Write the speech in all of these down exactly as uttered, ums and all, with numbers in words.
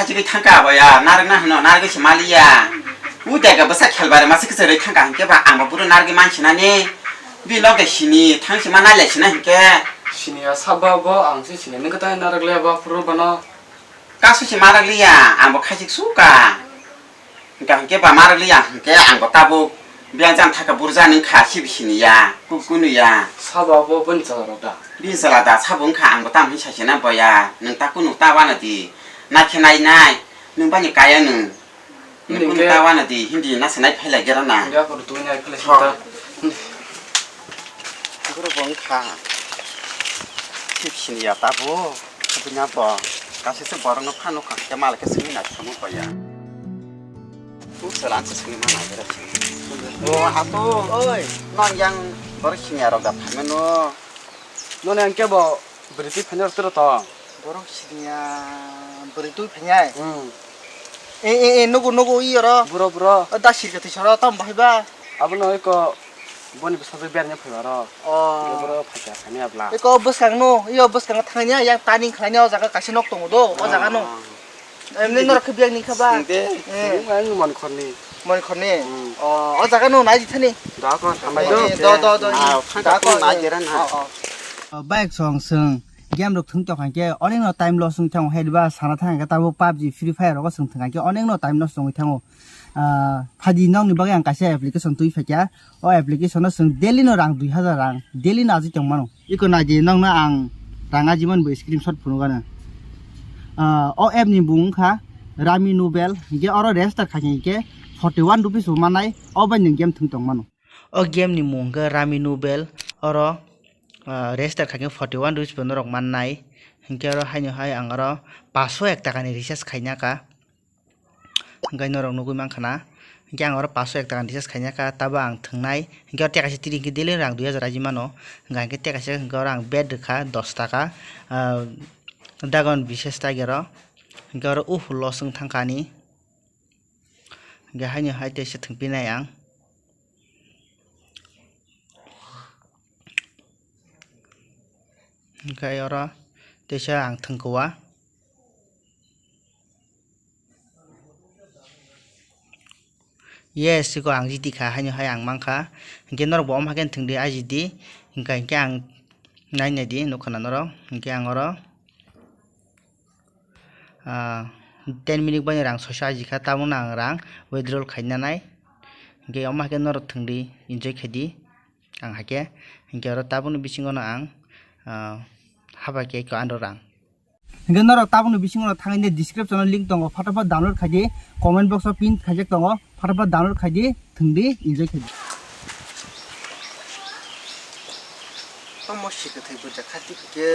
Chigwi thangka boya, narwkna hwno, narwgwi se maliya. U dega bwsa khelbare masa kisa rwi thangka hinkhe ba, ang bo buru narwgwi mansinani. Bi lok de sini, thang sima nailai sina hinkhe. Sini ya sabo bo, ang se sini nang kwtai narwk le ba phuru bono. Kasu se marak liya, ang bo khaisik suka. Hinkhe, hinkhe ba marak liya, hinkhe ang bo tabuk. Biyang jang thaka burja nung kha, sibi sini ya, ku-, kunu ya. Sabo bo bini chala rok da? Bini chala da, sabo wngkha, ang bo tamo hinsa sina boya. Nung ta kunu ta wana di. Nakhe nai nai. Nung bani kaya nung. Nung kunu ta wana di, hindi nasa nai phailai gera na. Hindi ako rutu nai phailai sita. Guru bo wngkha. Sibi sini ya tabuk. Buina bo, kaisa se borokno phano kha, khe malai khe swngwi nai thangma boya. Buk swlang se swngwi ma nai bera sini. O, ato. Oi. Nang yang borok sini arok da phaimano. Noni ang kebo bwrwi twi phainai rok toro tong. Borok sini ya bwrwi twi phainai? Hmm. E, e, e, nugu, nugu, iyo ro. Buro, buro. O, da sirka twi soro, tamo bahai ba? Abono eko boni bwsajwk berni phaiba ro. Oh. Buro phaikha sani abla. Eko bwskang no, iyo bwskang thangni yang turning khlaini o jaga kaisa nok tongo do, o jaga no. Oh. Emni norok khe biyang ni kha ba? Singde, eh. Singma ang Monikhorni. Monikhorni? Hmm. Oh, o jaga no nai di thani. Da ko, hambai do. Eh, do, do, do. Ah, da ko, nai jera na. Oh, oh. Bike song song game rok thung tokhan khe onekno time loss wng thango, hai ba sana thang khe tabuk PUBG, Free Fire rogo song thang khe onekno time loss wngwi thango. Ah, phadi nokni bagwi ang kaisa application twi phaikha. O application o chwng daily no rang dui hajar rang, daily no ajwi tong mano. Iko nai di nokno ang rang ajimani bo screenshot phunukgano. Ah, o app ni bumung wngkha Rummy Novel, hinkhe oro register khaikhe hinkhe forty one rupees bo mannai, o bai nwng game thung tong mano. O game ni mung wngkha Rummy Novel, oro, ah, register khaikhe forty one rupees bo norok mannai. Hinkhe oro haino hai ang oro paso ek taka ni recharge khainaka. Hinkhe norok nugwi mankha na, hinkhe ang oro paso ek taka ni recharge khainaka, tabo ang thwngnai. Hinkhe oro tei kaisa tini hinkhe daily rang dui hajar aji mano. Hinkhe tei kaisa hinkhe oro ang bed rwkha dos taka, ah, dagon bises tagero. Hinkhe oro uhu loss wng thangkha ani. Hinkhe haino hai teisa thwngpinai ang. Hinkhe oro teisa ang thwngkwa. Yes, siko ang jiti kha, haino hai ang mankha. Hinkhe norok bo omo hakhe thwngdi, ajidi. Hinkhe, hinkhe ang nainai di, nukha na norok. Hinkhe ang oro, ah, ten minute bani rang soisa ajikha, tabukno ang rang withdrawal khainanai. Hinkhe omo hakhe norok thwngdi, enjoy khaidi. Ang hakhe, hinkhe oro tabukni bisingono ang, ah, haba khe eko ano rang. Hinkhe norok tabukni bisingono thangwi description o link tongo, phataphat download khaidi, comment box o pin khaijak tongo, phataphat download khaidi, thwngdi, enjoy khaidi. Tamo si kwthwi bwjak kha twi khe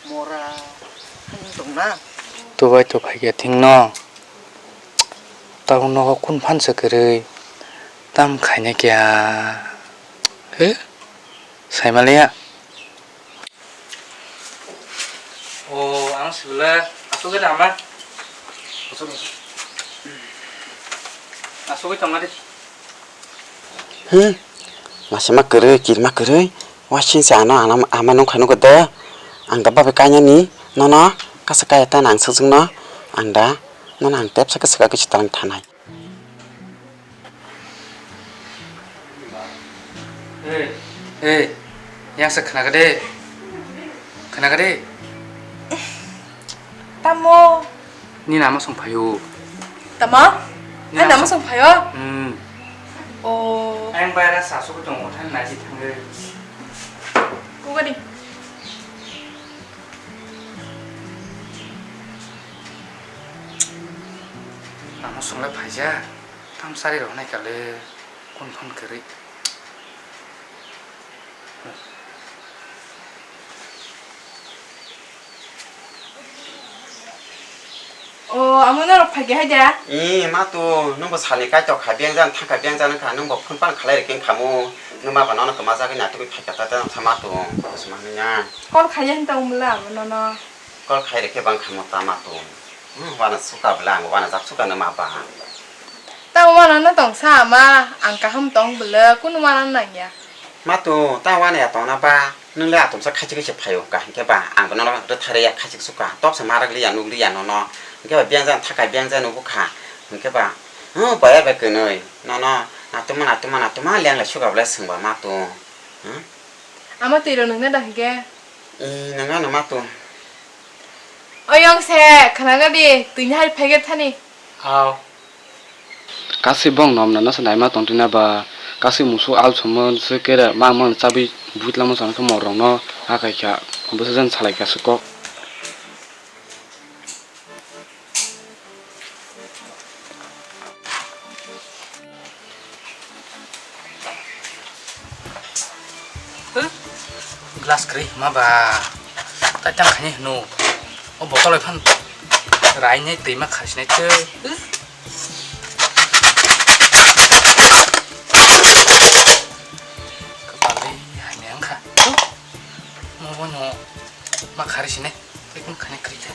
mora thang tongna. Tubai tuphai khe thwngno. Tabuk nogo kun phan se kwrwi tam khaina kya? He? Saimaliya. O, ang sibole asugwi tongma. Asugwi tongma di. Hmm. Masima kwrwi, kirima kwrwi. Wasing se ano, ano, ama nung khaino gede. Ang da babai kainani, nono, kasa kaya ta nang sujung no. Ang da, nono ang tepsa kasa kaya kisi talang thanai. Hey, hey, yang sa khna kade. Khna kade. Tamo. Ni nama song phayo. Tamo? Ni Ai nama nama song- song phayo? Hmm. Oh. Ang bayar sa su tong than na ji thang. Ku gani. Nama song le phaja. Tam sari rok nai kale kun phone kwrwi. O, amo norok phaikhe hai da? Ee, ma tu, nwng bo salni kaitor kha, beng jan thang kha, beng jan wng kha, nwng bo phone pan khalai rikhe wng kha mo. Nwng ma ba nono kwma jagwi naitugwi phaikha ta, ta, ta, ma tu, bwsma hwnwi ya. Call khaiya hwn tong bwla amo nono. Call khai rikhe bang kha mo ta ma tu. Hmm, wana suka bwla, ang wana jak suka nwng ma ba. Tamo wanano tongsa ama, ang kaham tong bwlwk, kunu wanano nangya. Mato, ta wana ya tongna ba, nwng le atomsa khachi khachi phaio, kaham khe ba, ang bono rwtharwi ya khachi suka, topsa marak liya, nuk liya nono, Hwnkhe ba biyang jani thakai biyang jani nugo kha. Hwnkhe ba, hmm, boya bai kwnwi. Nono natuma, natuma, natuma leng lai suga bwlai swngba ma tong. Hmm? Ama twi rw nungna da hwnkhe? I, nungna no ma tong. Oyong se, khwnaga di, twini hai phaiger thani. Aw. Kasi bong nom na no se naima tong twina ba, kasi musu al somo se kere ma mon chabi buit lamo sana khe mor rong no akai kha. Bwsa jan salai kha se kok. Glass kwrwi hwnma ba tai tang khaini hwno. O bottle bai phano rainai twi ma kharsinai tei. Kwpalwi hamya wngkha. Mo bono ma khari sinai. Tei kung khani kwrwi kha.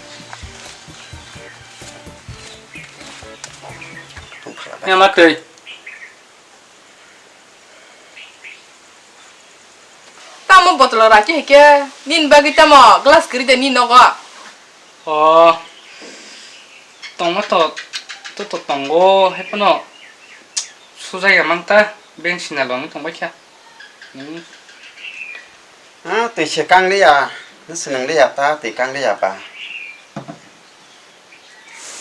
Ya ma twi. Tamo bottle raki hike, nin bagwi tamo glass kwrwi de ni nogo. O, tongma to, to, to tongo, hai phano sujaya mang ta, beng sina lwng tong bai kha. Hmm. Ah, twi se kang liya, nw swnang liya ta, twi kang liya ba.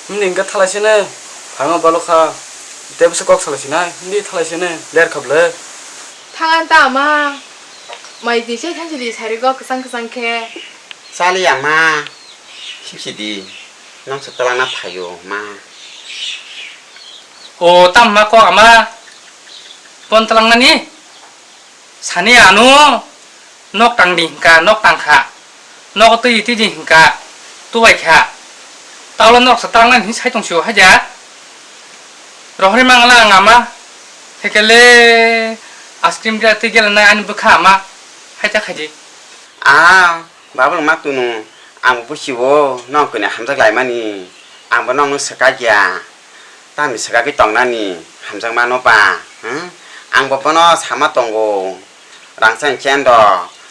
Hindi hwnkhe thalai sene, phaima balo kha, tei bwswk kok salai sinai, hindi thalai sene, ler kha bwle. Thangan ta ama, mai di se thansi di sari go kwchang kwchang khe. Chaliya ma, sipsi di, nang se twlangna phaio ma. O, tam ma kok ama, pon twlangnani? Sani ano nok tang di hingka, nok tang kha. Nok twi twi di hingka, tubai kha. Taulo nok sa tang nani sai tong sio haja. Rohori mangala ang ama. Hekele ice cream dia twi gela nai ani bwkha ama. Haja khaji. Ah, babul ma tunu. Ang bo siwo, nong kuni hamjak lai mani. Ang bo nong no swkak ya. Tamni swkagwi tongnani hamjakmano ba, hmm? Ang bo bono sama tongo. Rangchak chendo,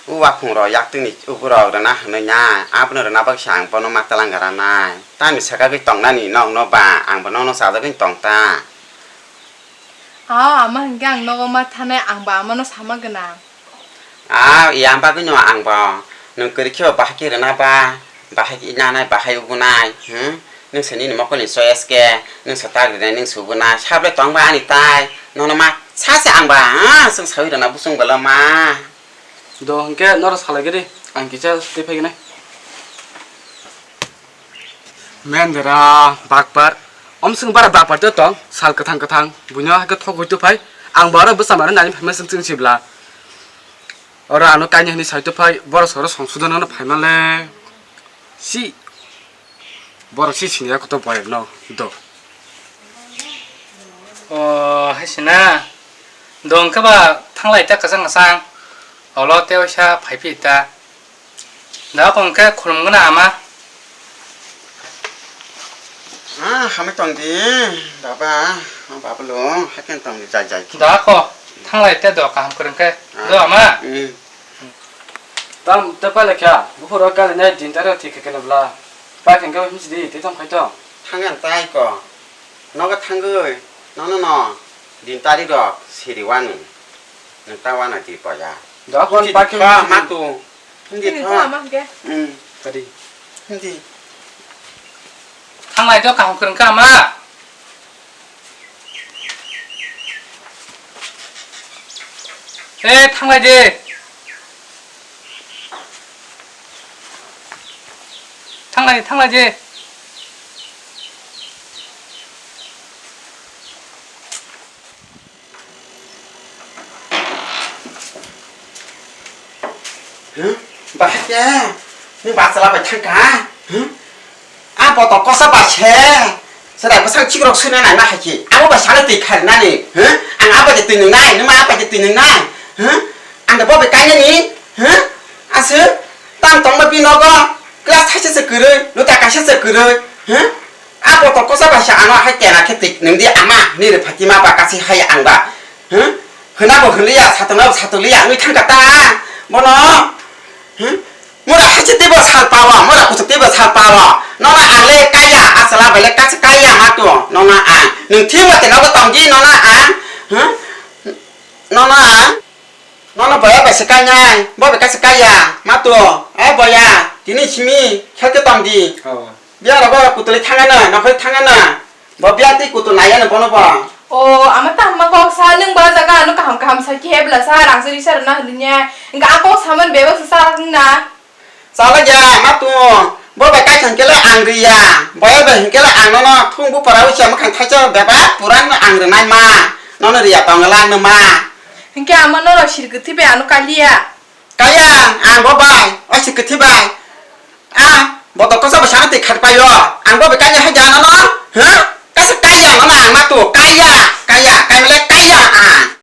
o waphungrok yaktwini uborok rwna hwnwi nai, abono rwna bagwi se ang bono ma twlang gra nai. Tamni swkagwi tongnani nokno ba, ang bo nokno chajagwi tong ta. Ao, ama hwnkhe ang nogo ma thanai, ang bo amano sama gwnang. Ah, yang bagwi no ang bo. Nwng kwrwi khe bo bahai khe rwna ba, bahai khe nanai, bahai ubunai, hmm? Nwng se nini mokolni choice khe, nwng se tak rwnai, nwng se ubunai. Sabre tong ba ani tai, nono ma sa se ang ba, ah, chwng sawi rwna busung bwla ma. Do hwnkhe noro salai giri, ang kisa twi phai gwnai. Mendra, bakpar. Om swng bara bakpar to tong, sal kwthang kwthang. Buino hakhe thok hoi to phai. Ang baro bwsa mano nani phaima swng swng sibla. Oro ano kaini hwnwi sai to phai, boro soro songsudo nono phaima le. Si. Boro si sini ako to boyar no. Do. O, hai sina. Dong khe ba thanglai ta kwchang kwchang. Olo tei waisa phai phi ta. Da kong khe khulum gana ama. Ah, hamai tong di, baba, baba lo, haikhe tong di, jai jai. Da ko, thanglai te do kaham kwrwng khe. Ah. Do ama. Hmm. Tam te pale kha, buphuru kali nai din taro thik khe kene bla. Pai khe khe himsi di, te tong khai to. Thang an tai ko. Nogo thangwi, nono no, din tari rok siri wani. Nwng ta wana di poya. Da kon Hindi pakin tha, di. Matu. Hindi Hindi tha. Tha, ma hingke? Hmm. Kadi. Hindi. Thanglai do kaham kwrwng kha ma. Eh, thanglai de. Thanglai, thanglai de. Huh? Bahai khe? Nung bachwla bai thangkha? Huh? A boto kosa ba se. Serai bwsang chikrok suina nai ma hai khe. Abo bai sala twi kharinani. Huh? Ang abo de twi nung nai, nung ma abo de twi nung nai. Huh? Ang de bo bai kainani. Huh? Aswk tam tongma binogo. Class thaisa se kwrwi, luta kaisa se kwrwi. Huh? A boto kosa bai se ano hai kena khe twi nung di ama, nini Fatima ba kasi hai ang ba. Huh? Hwna bo hwnliya, satungna bo satunglia, wngwi thangkha ta. Bono. Huh? Mura hai se teibo sal pawa, mura kuchuk teibo sal pawa. Nono ang le kaya, a chwla Nwng thik mate nogo tongdi nono ang, huh? Nono ang, nono boya bai se kainai, bo bai kaisa kaiya, mato, o boya, tini simi khelke tongdi. Oh. Biya rogo kutuli thangana, nokhori thangana, bo biya twi kutul naiyano bono bo. O, ama tangma kok sa, nwng ba jaga ano kaham kaham sa khe bwla sa, rang sari sa rwna hwnwi nya, hwnkhe a kok samani bebak sa sa rwna. Chalak ya, ma tu. Bo bai kai thang kele ang ri ya. Boya bai hing kele ang nono thung bu para usia mukhang thaicha bebak puran no ang rinai ma. Nono ri ya tong lang no ma. Hingke amo norok sirgwtwi bai ano kaliya. Kaya, ang bo bai, o sirgwtwi bai. A, boto kosa bo sana twi khat payo. Ang bo bai kanya hai jana no. Ha? Kasa kaya nono ang ma tu. Kaya, kaya, kaya le